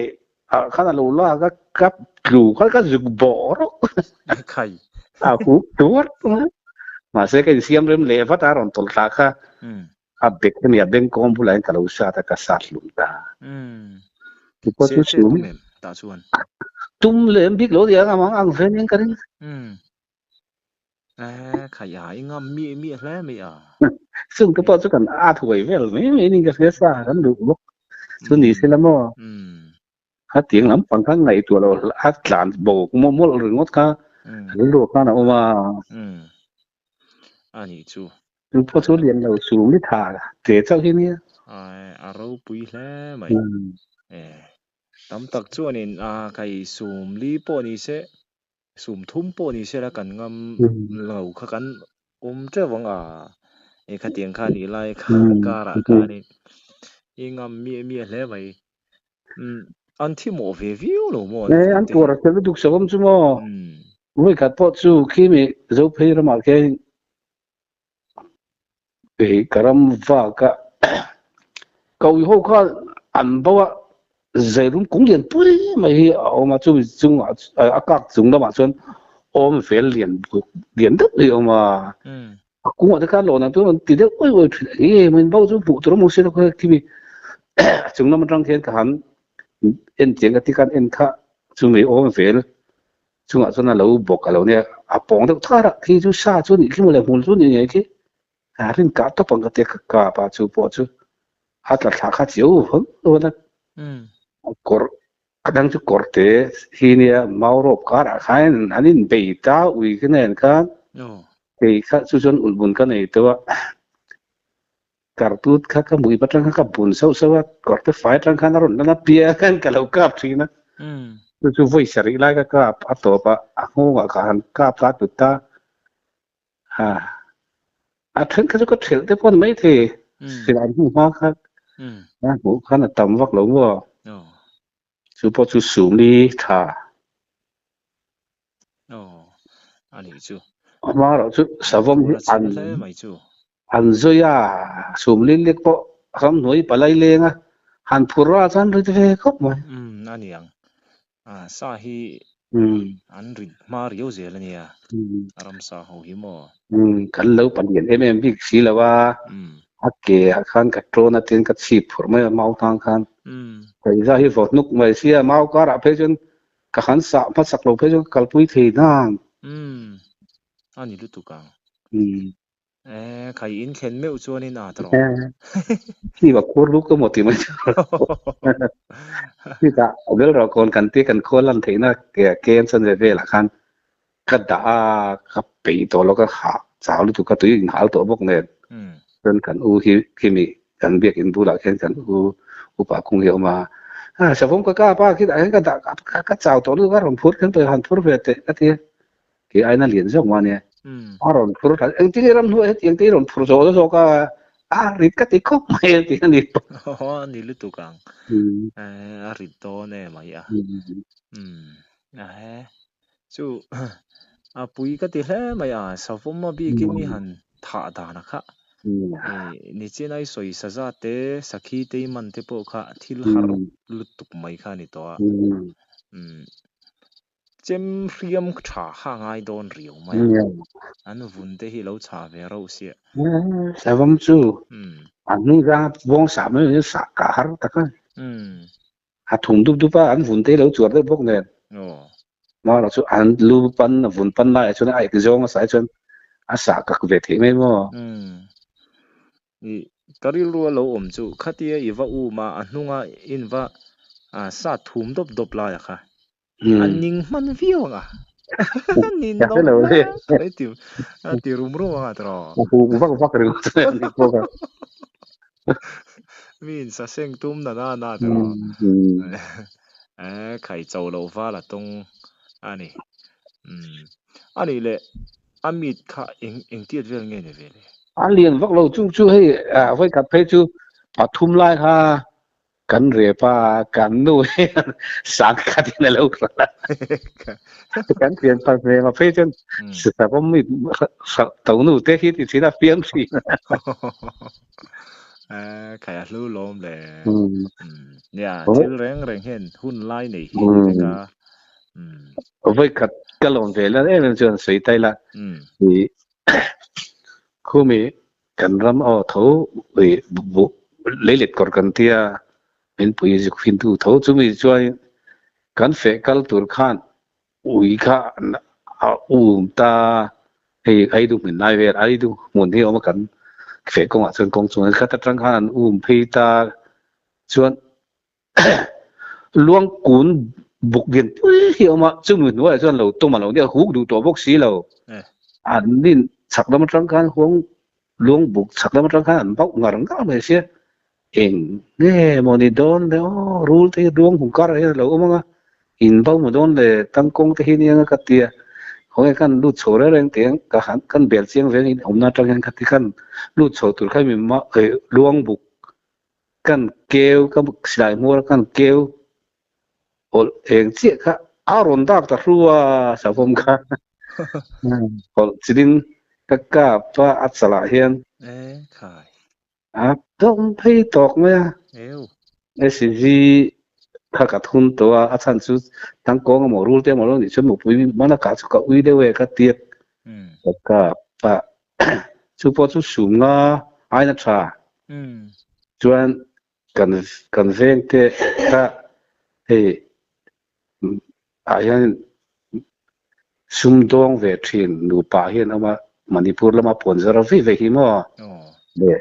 ah khan a lo lak a ka tlu kha ka zuk bawh rawh khai a huk tur mahse ka insiam rem leh vat a rawn tawlh thla kha a bek hemi a beng kawm bulah hian ka lo sat a ka sat hlum ta Chu chu tum em tah chuan tum lem bik lo nia ang ang ve nen ka ring Eh, khai a i ngam mi mi hle mai a. Chung te pawh chu kan at huai vel mai mai ni ka hria sa kan duh bawk. Chu ni se la maw. Kha tiang lam pang kha ngaihtuah lo a tlan bo mawlh mawlh ringawt kha rilru khan a awm a. A nih chu. Chu pawh chu lian lo chu mi tha te chauh hi nia. A ropui hle mai. Eh, tam tak chuanin a kai sum li pawh ni se Sum thum pawh ni sela kan ngam lo kha kan awm teuh ang a, e khatiang kha nih lai kha karah khanin i ngam miah miah hle mai. Umm an thi mawh ve viau lo maw an E an tuar a fel lutuk sak awm chu maw. Vawi khat pawh chu khi mi Zophei ramah khian Kei ka ram vak a, Kawi ho kha an bo a, Zeirum kung lian pui mai hi a awm a, chumi chungah a kak chung lamah chuan awm vel lian lian deuh hi a awm a, a kungah te khan lawn ang chu an ti deuh uai uai thin a, eng nge bo chu hmuh tur a hmu si lo kha khimi a chung lam atang khian ka han en chiang ka ti khan en kha chumi awm vel Chungah chuan a lo bawk a lo nia, a pawng deuh thar a, khi chu sa chu nih khi mawle hmul chu ni ngei khi, a rin kah tawp ang ka tia ka kap a, chu pawh chu a tla thla kha chiu vang vang a, a kawr a dang chu kawr te hi nia mau rawp karah khan an in bei ta ui ka nen khan kei kha chu chuan ulhbun ka nei teuh a, kartut kha ka mui atang khan ka bun sauh sauh a, kawr te fai atang khan a rawn lan a piang khan ka lo kap thin a, chu chu vawi sarih lai ka kap a tawp a, a nghawngah kha han kap ta tut ta, ha a then kha chu ka thelh te pawh a ni maithei, silai hnu hma kha a hmuh khan a tam vak lo maw, chu pawh chu sumli tha. Aw, a nih chu. Amaherawh chu savawm hi an an zui a, sum lil lek pawh ramhnuai palai leng a, han phur a chuan rit ve khawp mai. Umm, a ni ang. A sa hi an rit hma riau zel a nia, a ramsa ho hi maw? Umm, kan lo palian em em bik si lo a, a ke ah khan ka tawn a tin ka chhip phurh mai a mau tang khan. Kaihza hi vawt nuk mai sia, mau karah phei chuan Ka han sah hmasak lo phei chu ka kalpui thei nang. Umm, a ni lutuk ang. Umm. Eh, khai in thlen meuh chuan in at rawh. Khi va khur luk emaw ti mai chu. Chutah bel rawh kawn kan tia kan khawl lan theihna ke ke an chan ve velah khan ka dah a, ka peih tawh lo ka hah chau lutuk ka tui inhal tawh bawk nen. Chuan kan u hi khimi kan biakin bulah khian kan u upa kung hi a awm a, a savawm ka kap a khitah hian ka dah ka chau tawh lutuk a rawn phur kher tawh han phur ve teh ka ti a, kei aina lian zawk mah ania a rawn phur thla engtin nge ramhnuai hetiang te hi rawn phur zawh zawk a. A rit ka ti khawp mai a ti a ni. Aw a ni lutuk ang. A rit dawn em a i a. Umm a he. Chu a pui ka ti hle mai a, savawm a bikin i han thah dan a kha. Nichin a i sawi saza te, sakhi te i man te pawh kha thil har lutuk mai kha a ni tawh a. Umm Chem hriam tha kha a ngai dawn riau mai a, an vun te hi lo chha ve rauh sia. Savawm chu an hnung zanga vawng sah mai hi sah kah har tak a. A thum dup dup a, an vun te hi lo chuar deuh bawk nen. Marawh chu an lu pan, a vun pan laiah chuan a aik zawng a sah hi chuan a sah kak ve theih mai maw? I ka rilru a lo awm chu khatia i va um a, a hnunga in va sat thum dawp dawp laia kha A ning hman viau ang a. Nin lo mai ti a ti rum rum ang a tiraw. A huk vak vak ringawt a ni bawk a. Mi in sa seng tum na na na tiraw. Eh khai cho loh val a tawng a ni. A nih leh a meat kha eng engtiat vel nge ni ve le? A lian vak lo chung chu hei vawikhat phei chu pathum lai kha Kan rep a, kan nu hian sangkhat in a lo hralh a. Kan pian phal hmel a phei chuan savawm mi to nu te hi ti thin a fiam thin. Khai a hlu lawm le. Nia, thil reng reng hian hun lai nei hi ni vek a. Vawikhat ka lawm ve lan em em chuan sawi tai la. Khumi Kan ram aw tho ui buh leilet kawr kan tia min pui zuk fin tu tho chumi chuan kan feh kal tur khan ui kha a um ta hei Aidu hmun lai vel Aidu hmun hi awm a kan feh kawngah chuan kawng chung khat atang khan an um phei ta chuan Luang kun buk lian pui hi a awm a, chumi hnuaiah chuan lo tum a lo nia, huk duh tawh bawk si lo. An nin chhak lam atang khan huang luang buk chhak lam atang khan an bauh ngar ngar mai sia. Eng nge maw ni dawn le aw, rul te hi luang hung karah hian a lo awm ang a, in bauh maw dawn le, tangkawng te hi nia ka ti a, khawnge khan lut chho reng reng teh ang, ka han kan bel chiang ve ang in awmna atang hian ka ti khan lut chho tur khan mi luang buk Kan keu, ka silai hmuar a kan keu hawlh eng chiah kha a rawn dak ta hru a savawm kha. Hawlh chilin ka kap a, a chalah hian. E khai. A dawm phei tawk mai a. Eu. SCG kha ka thun tawh a, a chhan chu tangkawng emaw rul te emaw lo nih chuan mupui mana kah chu ka ui deuh e ka tiat. Ka kap a, chu pawh chu sum nga aina tha. Chuan kan kan veng te kha hei ah hian sum dawng ve thin nupa hian awm a, Manipur lama puan zar vei vei hi maw le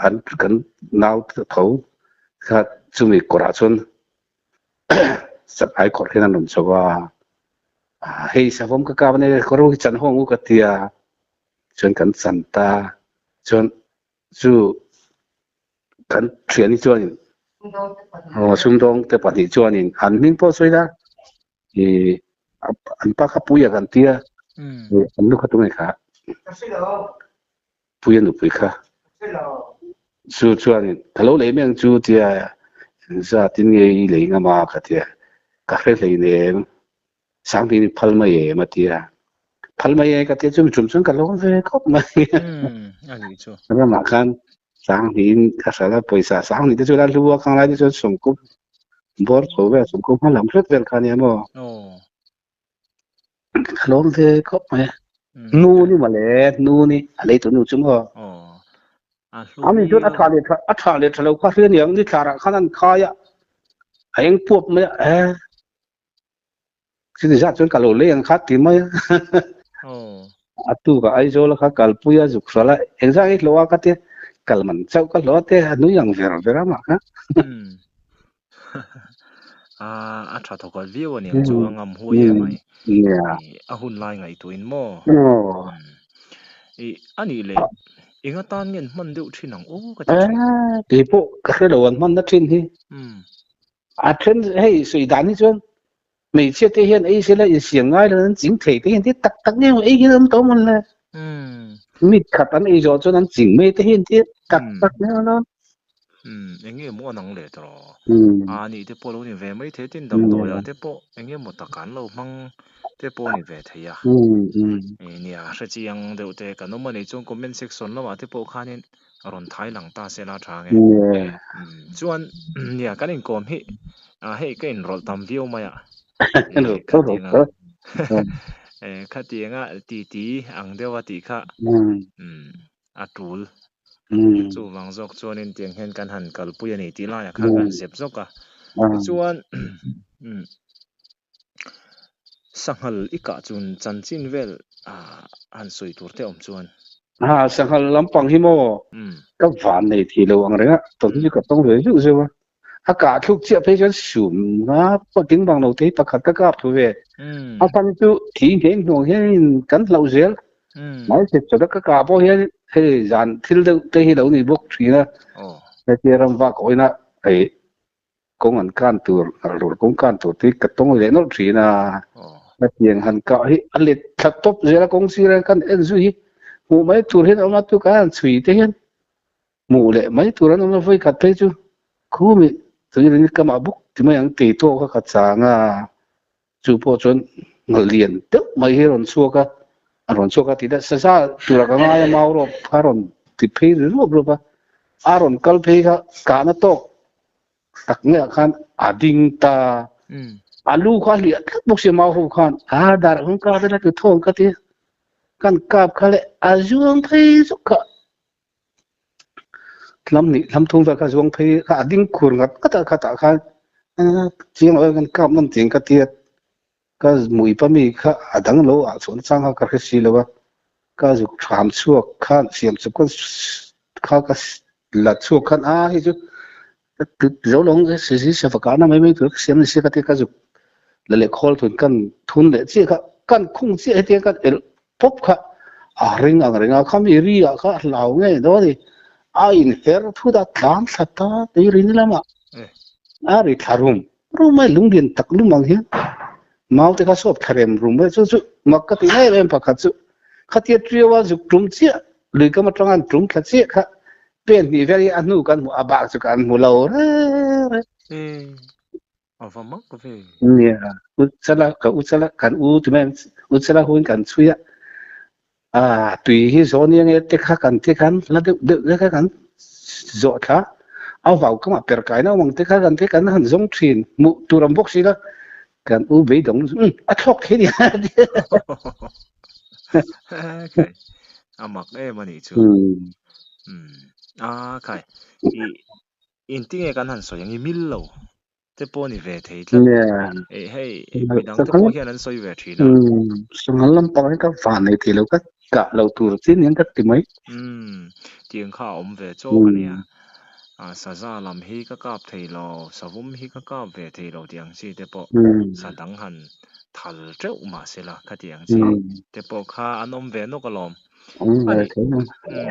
an kan nau tho kha chumi kawrah chuan Saphai kawr hian an rawn chho a, hei savawm ka kap a nia kawr ho hi chan ho ang u ka ti a, chuan kan chan ta chuan chu kan thian hi chuanin aw sumdawng te pahnih chuanin an hming pawh sawi la ih an pa kha puia kan tia an nu kha tunge kha puia nupui kha chu chuanin ka lo lei mai ang chu tia engzat in nge i lei ngam a ka tia ka hre hleinem Sangtin i phal mai em a ti a. Phal mai e ka tia chumi tum chuan ka lawm ve khawp mai. A nih chu. Ramah khan Sangtin ka hral a pawisa Sangtin te chu la hlu a khang lai te chuan sawmkum bawr chho vel sawmkum hma lam hret vel kha nia maw. Ka lawm ve khawp mai. Nu ni mawle nu ni a lei tu nu chu maw. Ani chuan a tha leh tha a tha leh tha lo kha hria niang ni thlarah khan an khai a a eng puap mai a e. Chini zat chuan ka lo lei ang kha ti mai a. A tu ka Aizawl kha kalpui a zuk hral a, engzah nge hlawh a ka tia, kal man chauh ka hlawh a te a nui ang ver ver a mah kha. A tha thawk a viau a niang chu a ngam huai em mai. A hun lai ngaihtuah in maw? A nih leh eng atan nge an hman deuh thin ang aw ka ti thin. Keipawh ka hre lo an hman na thin hi. A then hei sawi dan hi chuan hmeichhia te hian ei sela insiam ngai lo an ching thei te hian ti tak tak nge maw ei hian an awm tawh mawn le. Mit khat an ei zawh chuan an ching mai te hi an ti tak tak nia lo. Umm eng nge maw an ang leh tawh? A nih te pawh lo ni ve mai thei tin damdawi ah te pawh eng nge maw tak an lo hmang te pawh a ni ve thei a. Nia hre chiang deuh te kan awm a nih chuan comment section lamah te pawh khanin a rawn thai lang ta se la tha nge. Chuan nia kan inkawm hi hei ka inrawlh tam viau mai a. Khatianga khatianga titi ang deuh a tih kha a tul. Chuvang zawk chuanin tiang hian kan han kalpui a ni tih laiah khan kan zep zawk a. Tichuan sanghal i kah chun chanchin vel han sawi tur te awm chuan. Ha sanghal lampang hi maw ka van nei thei lo ang reng a, tawng hi chu ka tawng ve zeuh zeuh a. A kah thluk chiah phei chuan sum nga patling bang lo thei pakhat ka kap thu ve. A fan chu thi ngei hnuang hian kan hlauh zel. Mai se chawlh ka kah pawh hian hei zan thil deuh te hi lo ni bawk thin a. Hetia ram vak awina hei kawng an kan tur hngalh kawng kan tur te hi ka tawng leh nawlh thin a. Hetiang han kah hi a let thla tawp zel a kawng sir a kan en zui hi hmuh mai tur hian a awm a tukah an chhui te hian Hmuh leh mai tur an awm lo vawi khat phei chu khumi tuirin kamah buk ti mai ang tei tawk a ka chang a, chu pawh chuan ngalh lian deuh mai hi a rawn chhuak a, a rawn chhuak a ti deuh saza tura ka ngai a mau rawp kha a rawn ti phei ri ruap ruap a, a rawn kal phei kha kahna tawk tak ngeiah khan a ding ta, a lu kha a hliah tlat bawk si mau ho khan a dar hung kap ila ti thawng ka ti, kan kap kha leh a zuang phei zuk kha. Lam nih lam thum vel kha zuang phei kha a ding khur ngat ngat a khatah khan chiang lo kan kap nawn tih ka tia ka mui pa mi kha a dang lo ah chuan chang kha ka hre si lo a ka zuk tham chhuak khan siam chawp khan kha ka la chhuak khan a hei chu zo lo si si fa kana mai mai tur ka siam ni si ka tia ka zuk la leh khawl thun kan thun leh chiah kha kan khung chiah hetiang kan elh pawp kha a ring ang reng a, khami ri ah kha a hlau ngei dawn a ni. A inher thut a tlan thla ta tui rin lamah a ri thla rum rum mai lunglian tak lum ang hian mau te kha sawp thla rem rum mai chu chu mak ka ti em em pakhat chu khatia ṭiau a zuk ṭum chiah lui kam aṭanga an ṭum thla chiah kha pen hnih vel hi a hnu kan hmu a bak chu kan hmu lo reng reng. A va mak ve. Nia, u chala ka u chala kan u ti mai u chala huin kan chhui a, a tui hi zaw nia nge te kha kan te khan la deuh deuh te kha kan zawh thla a vau kamah per kai na awm ang te kha kan te kan han zawng thin hmuh tur awm bawk si la kan u beidawng a thlawk thei nia. Khai a mak em a nih chu. A khai i Engtinge kan han sawi ang i mil lo te pawh a ni ve thei tlat. Eh hei midang te pawh hian an sawi ve thin a. Sanghal lampang hi ka van nei thei lo ka kah lo tur chi nen ka ti mai. Umm tiang kha a awm ve chawk a nia. Saza lam hi ka kap thei lo, savawm hi ka kap ve thei lo tih ang chi te pawh sa dang han thal teuh mah se la khatiang chi te pawh kha an awm ve nawk alawm. Awm ve thei a.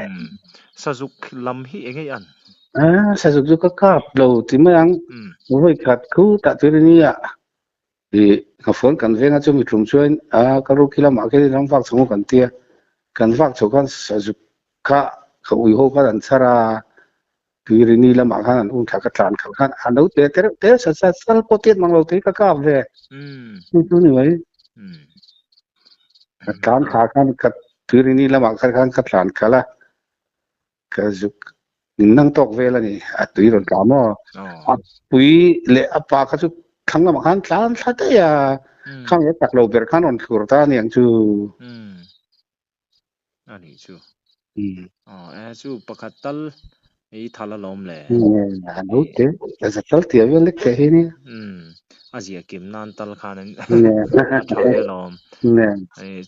Umm sazuk lam hi eng nge an? A sazuk chu ka kap lo ti mai ang. Vawi khat khu tah tur a nia. I ka phone kan veng a chumi tum chuan a ka ru khi lamah khian ram vak chho kan tia. Kan vak chho khan sazuk kha ka ui ho khan an chhar a. Tuirini lamah khan an um thla ka tlan khalh khan a lo te te reuh te sa sa sal pawh tiat mang lo te ka kap ve. Chu chu ni mai. Ka tlan thla khan ka tuirini lamah khan khan ka tlan khalh a. Ka zuk in nang tawk vel a ni a tui rawn tla maw. A pui leh a pa kha chu thlang lamah khan tlan thla daih a. Khang e tak lo ber khan rawn thlur ta a niang chu. A nih chu. Aw e chu pakhat tal i thal alawm le. A lo te a tal tia vel lek te hi ni. A zia kim nan tal khan an a tha ve alawm.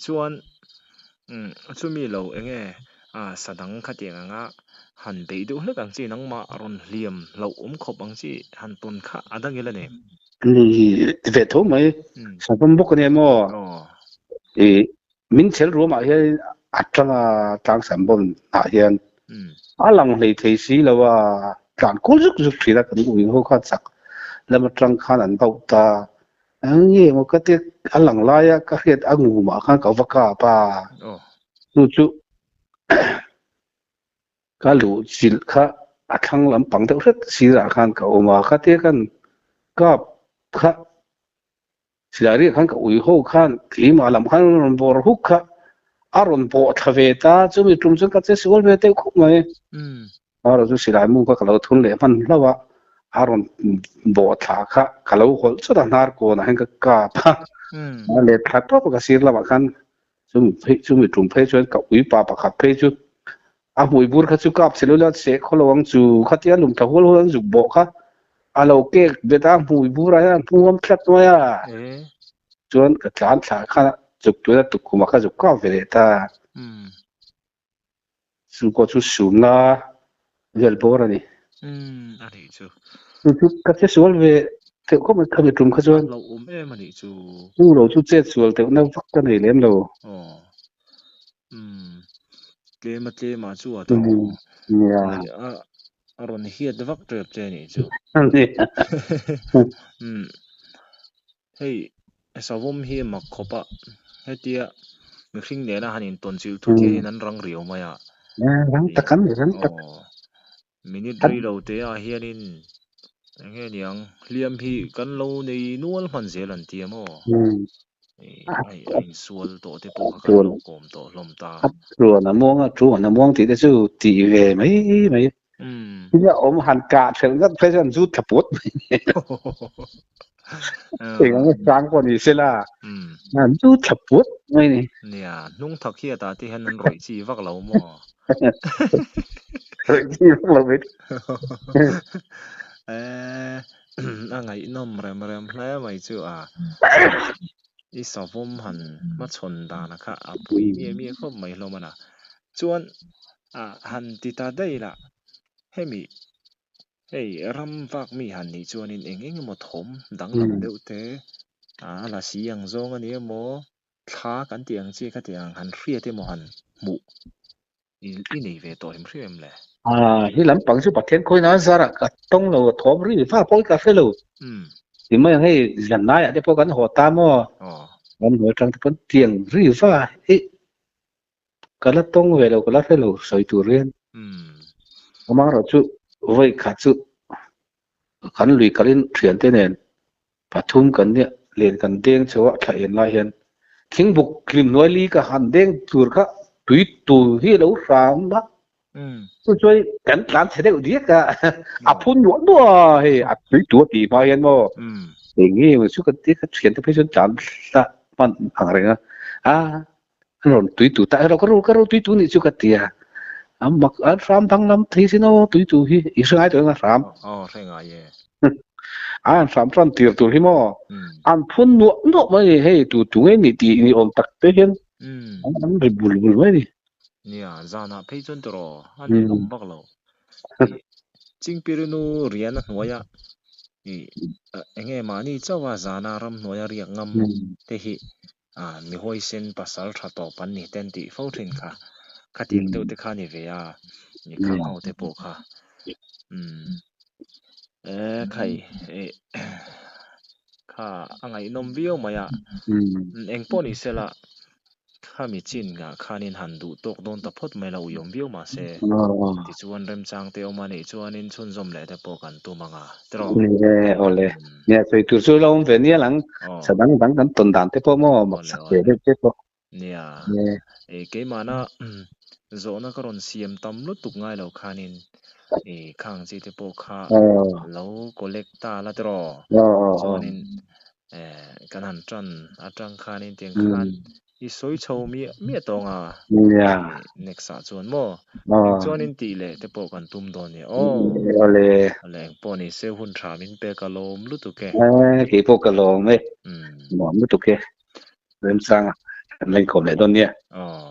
Chuan chumi lo enge sa dang khatiang anga han beih deuh hlek ang chi nangmah rawn hliam hlauh awm khawp ang chi han tawn kha a dang ila nem. Ni ve tho mai. Savawm bawk ania maw. I Min chel ruamah hian a tanga tlangsam bawm ah hian a lang hlei thei si lo a, tlan kual zuk zuk thin a kan ui ho khan chak lam atang khan an bauh ta. Eng nge maw ka tia a lang laia ka hriat a ngumah khan ka va kap a, chu chu. Ka luh chilh kha a thlang lampang deuh hret sirah khan ka awm a, khatia kan kap kha silai riah khan ka ui ho khan keimah lam khan an rawn bawr huk kha a rawn bawh thla ve ta, chumi tum chuan ka che sual ve deuh khawp mai. Erawh chu silai mu kha ka lo thun leh hman hlauh a, a rawn bawh thla kha ka lo hawlh chawt a, hnar kawnah hian ka kap a, a let thla tawp a ka sir lamah khan chumi phei chumi tum phei chuan ka ui pa pakhat phei chu a hmui bur kha chu kap chhe lo ila seh khaw lo ang chu khatia lum thla hual hual an zuk bawh kha a lo kek bet a hmui burah hian a hmuam tlat mai a, chuan ka tlan thla kha chuk tuina tukkhumah kha zuk kap ve leh ta. Chu pawh chu sumna vel bawr a ni. Umm a nih chu. Chu chu ka che sual ve teuh khawp mai khami tum kha chuan. Lo awm em a nih chu. Chu lo chu chet sual teuh na vak ka nei lem lo. Aw. Umm tlem a tlem ah chu a tho. Nia. A a rawn hiat vak tep che a nih chu. Umm hei Savawm hi a mak khawp a, hetia mihring nena han intawn chilh thut hianin an rang riau mai a. Rang tak an ni, rang tak. Aw, minute rei lo te ah hianin eng nge niang hliam hi kan lo nei nual hman zel an ti a maw? A insual tawh te pawh kha kan lo kawm tawh hlawm ta. A tluan a muang a, tluan a muang tih te chu tih ve mai mai. Nia awm han kah thelh ngat phei chuan zu tha put mai. Eng ang sang pawh ni se la, an zu tha put mai ni. Nia, hnung thak hi atah te hian an rawih chi vak lo maw? Rawih chi vak lo mai. Eh, a ngaihnawm rem rem hle mai chu a. I savawm han hmachhawn dana kha a pui miah miah khawp mai hlawm a na. Chuan a han ti ta daih lah, hemi hei ram vak mi han nih chuanin eng eng emaw thawm danglam deuh te a la si ang zawng a ni emaw, thla kan tih ang chi kha tih ang han hriat emaw han hmuh i nei ve tawh em hriat em le? A, hi lampang chu Pathian khawi nan zarah ka tawng lo, a thawm ri va pawh hi ka hre lo. Ti mai ang hei zanlaiah te pawh kan haw ta maw? Kan haw atang te pawn tiang ri va hi Ka la tawng ve lo, ka la hre lo sawi tur hian. Amaherawh chu vawi khat chu kan lui kalin thiante nen pathum kan nia len kan deng chho a thla en lai hian thingbuk hlim hnuai li ka han deng tur kha tui tur hi a lo hram a. Chu chuan kan tlan chhe deuh diak a, a phun nuah nuah a hei a tui tur a tih hma hian maw eng nge maw chu ka ti ka thiante phei chuan tlan hla hman ang reng a, a An rawn tui tu ta erawh ka ru ka ru tui tu nih chu ka ti a, a mak a hram danglam thei sin aw tui tu hi i hre ngai tawh eng a hram. Aw hre ngai e. A an hram chuan tir tur hi maw an phun nuah nuah mai ni hei tu tu nge ni tih ni awm tak te hian an an ri bul bul mai ni. Nia zanah phei chuan tiraw a ni awm vak lo. Chingpirinu rian a hnuaia i eng nge mahni chauha zana ramhnuaia riak ngam te hi Ah, mi huaisen pasal tha tawp an ni ten tih fo thin kha. Khatiang deuh te kha ni ve a, ni khang ho te pawh kha. Umm, eh khai, eh kha a ngaihnawm viau mai a. Eng pawh ni se la, khami chin ngah khanin han duh tawk dawn ta phawt mai la uiawm viau mah se. Tichuan remchang te awm a nih chuanin chhunzawm leh te pawh kan tum ang a, tiraw? Ni e, awle. Nia sawi tur chu lo awm ve nia lang. Sa dang dang kan tawn dan te pawh maw mak sak ve deuh te pawh. Nia, e keimahna zawhna ka rawn siam tam lutuk ngai lo khanin e khang chi te pawh kha lo collect ta la tiraw. Chuanin e kan han tan atang khanin tiang khan I sawi chho miah miah tawng a, next ah chuan maw? Chuanin tih leh te pawh kan tum dawn nia aw. Awle. Awle eng pawh ni se hun tha min pek a lawm lutuk e. Kei pawh ka lawm e. Nuam lutuk e. Remchanga kan la inkawm leh dawn nia. Aw.